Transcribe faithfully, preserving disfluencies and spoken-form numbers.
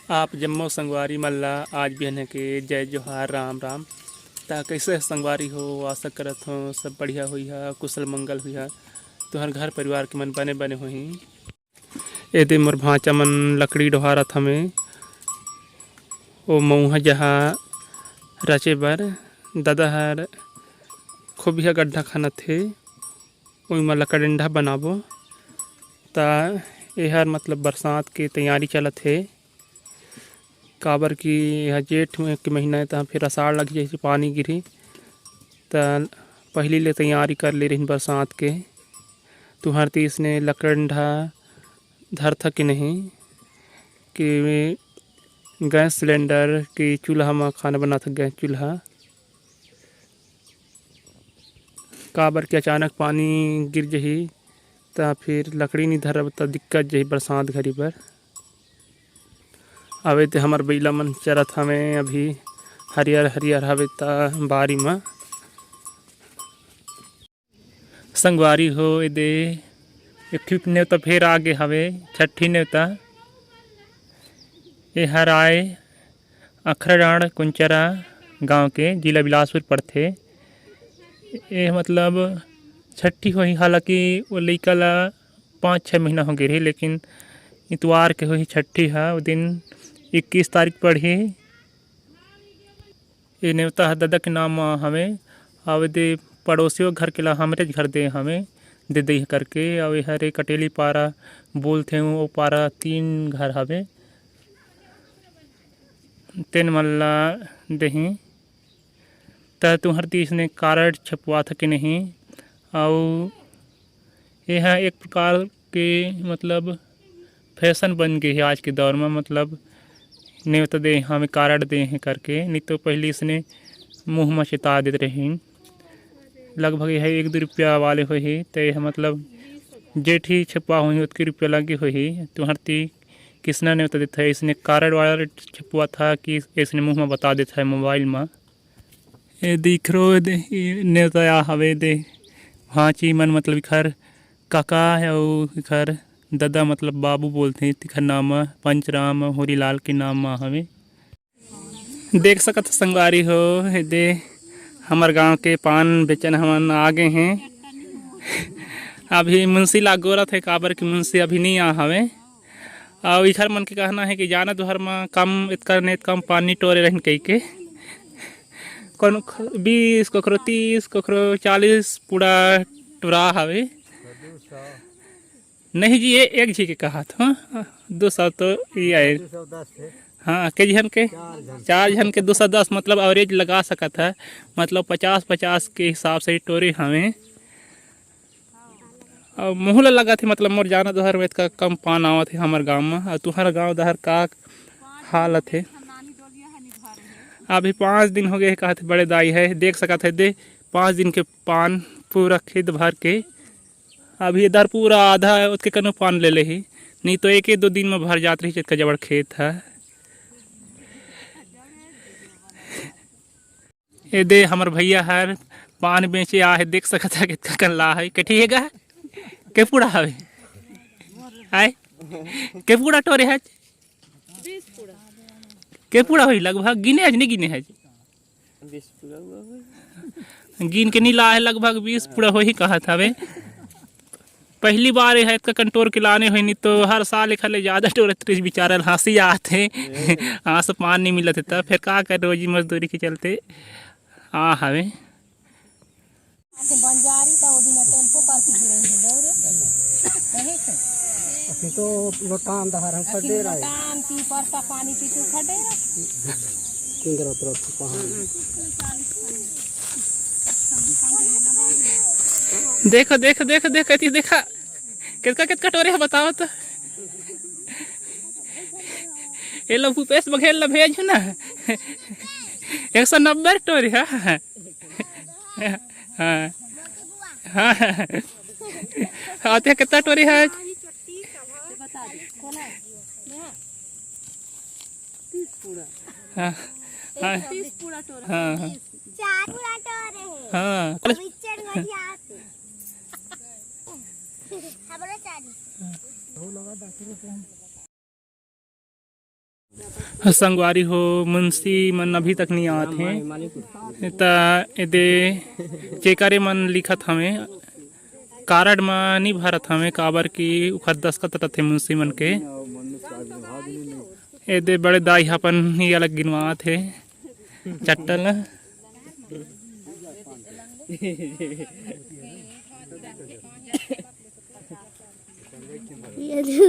आप जम्मो संगवारी मन ला आज बिहने के जय जोहार, राम राम। ता कइसे संगवारी हो? आशा करत हों सब बढ़िया होइहा, कुशल मंगल होइहा, तुहर घर परिवार के मन बने बने होही। एदे मोर भांचा मन लकड़ी डोहारत हवे, ओ मउहा जहा रचे बर। ददा हर खोबिहा गड्ढा खनत हे, ओइमा लकड़ंडा बनाबो। ता एहर मतलब बरसात के तैयारी चलत हे, काबर कि एह जेठ में के महीना हे, ता फिर अषाढ़ लग जाही, पानी गिरही, ता पहिली ले तैयारी कर ले रहिन बरसात के। तुहर तीस ने लकड़ंडा धरथा कि नहीं कि गैस सिलेंडर कि चूल्हा म खाना बनाथा, गैस चूल्हा। काबर कि अचानक पानी गिर जही, त फिर लकड़ी नी धरब, त दिक्कत जही बरसात घरी बर। अबे ते हमर बइला मन चरत हवे, अभी हरियर हरियर हवे त बारी म। संगवारी हो, एदे एक ठिप नेवता फेर आगे हवे, छठी नेवता। एहर आय अखराडांड कुंचरा गांव के, जिला बिलासपुर पड़थे। ए मतलब छठी होही, हालांकि वो लइका ला पाँच छः महीना हो गे रही, लेकिन इतवार के होही छठी ह। वो दिन इक्कीस तारीख पड़ही। ये नेवता ह ददा के नाम म हवे। अउ एदे पड़ोसियो घर के ला हमरेच घर दे हवे, दे दे करके। अउ एहर एक कटेली पारा बोलथे, वो पारा तीन घर हवे, तेन मन ला देही। त तुहर तीस ने कारड छपवाथा कि नहीं? अउ एहा एक प्रकार के मतलब फैशन बन गे हे आज के दौर म, मतलब नेवता दे हवे, कारड दे हे करके, नहीं तो पहिली इसने मुंह म चिता देत रहिन। लगभग एहा एक दू रुपया वाले होही, त एहा मतलब जेठी छपवा होही, ओतकी रुपया लगे होही। तुहर ती किसना नेवता देत हे, इसने कारड वाला छपवाथा कि इसने मुंह म बता देत हे मोबाइल म। ए दिखरो दे, ए नेवता आ हवे दे। भांची मन मतलब इखर काका हे अउ इखर ददा मतलब बाबू बोलथे, तिखर नाम म पंचराम होरीलाल के नाम म हवे। देख सकत हो संगवारी हो, एदे हमर गांव के पान बेचन हमन आ गे हें। अभी मुंशी ला गोरत हे, काबर कि मुंशी अभी नहीं आ हवे। अउ इखर मन के कहना हे कि जाना तुहर म कम, एतका ने कम पान नी टोरे रहिन कहिके। कोनो बीस, कोखरो तीस, कोखरो चालीस पूरा टोरा हवे। नहीं जी, ये एक झी के कहत हंव, दो सौ तो ये आए। हाँ, के झन के? चार झन के दो सौ दस, मतलब average लगा सकत हे, मतलब पचास पचास के हिसाब से टोरे हवे। अउ मोहू ला लगत हे, मतलब मोर जाना डहर में एतका कम पान आवत हे हमर गांव म। अउ तुहर गांव डहर का हालत हे? अभी पाँच दिन हो गे हे, कहत हे बड़े दाई हे, देख सकत हे दे, पाँच दिन के पान पूरा खेत भर के। अभी इधर पूरा आधा ओतके कनो पान ले लेही, नहीं तो एक दो दिन म भर जात रही, एतका जबड़ खेत हे। ए दे, हमर भैया हर पान बेचे आहे, देख सकत हे, केतका कन ला हे। कटी हे गा? के पूड़ा हवे? आय? के पूड़ा टोरे हे? के पूड़ा होही लगभग? गिने हे, नहीं गिने हे? गिन के नहीं ला हे, लगभग बीस पूड़ा होही कहत हवे। पहली बार ये एतका कन टोर के लाने होही, नहीं तो हर साल एखर ले ज्यादा टोरत रहिस, बेचारा ल हंसी आथे। आस पान नहीं मिलत हे, त फेर का कर, रोजी मजदूरी के चलते आ हवे। बंजारी त ओ दिन टेम्पो करके गिरे हे, दौड़े। अभी तो लोटान डहर हम खड़े रहे। लोटान की परसा पानी पी के खड़े रहे। किंदरा तरफ से पहाड़। देखो, देखो, देखो, देखो, एती देखा। केतका, केतका टोरे हे, बताओ तो। ए लो, भूपेश बघेल ला भेजहू ना। एक सौ नब्बे टोरे हे। हाँ। हाँ। हाँ, ते केतना टोरे हे आज? हाँ। हाँ। हाँ, हाँ। चार पूरा टोरे हे। हाँ। अब इच्चर बढ़िया से। हमरो चाली। संगवारी हो, मुंशी मन अभी तक नहीं आवत हे। त एदे जेकर ए मन लिखत हवे, कारड म नहीं भरत हवे, काबर कि उखर दस्खत रथे मुंशी मन के। एदे बड़े दाई ह अपन ये अलग गिनवात हे चट्टा ल। ये दू।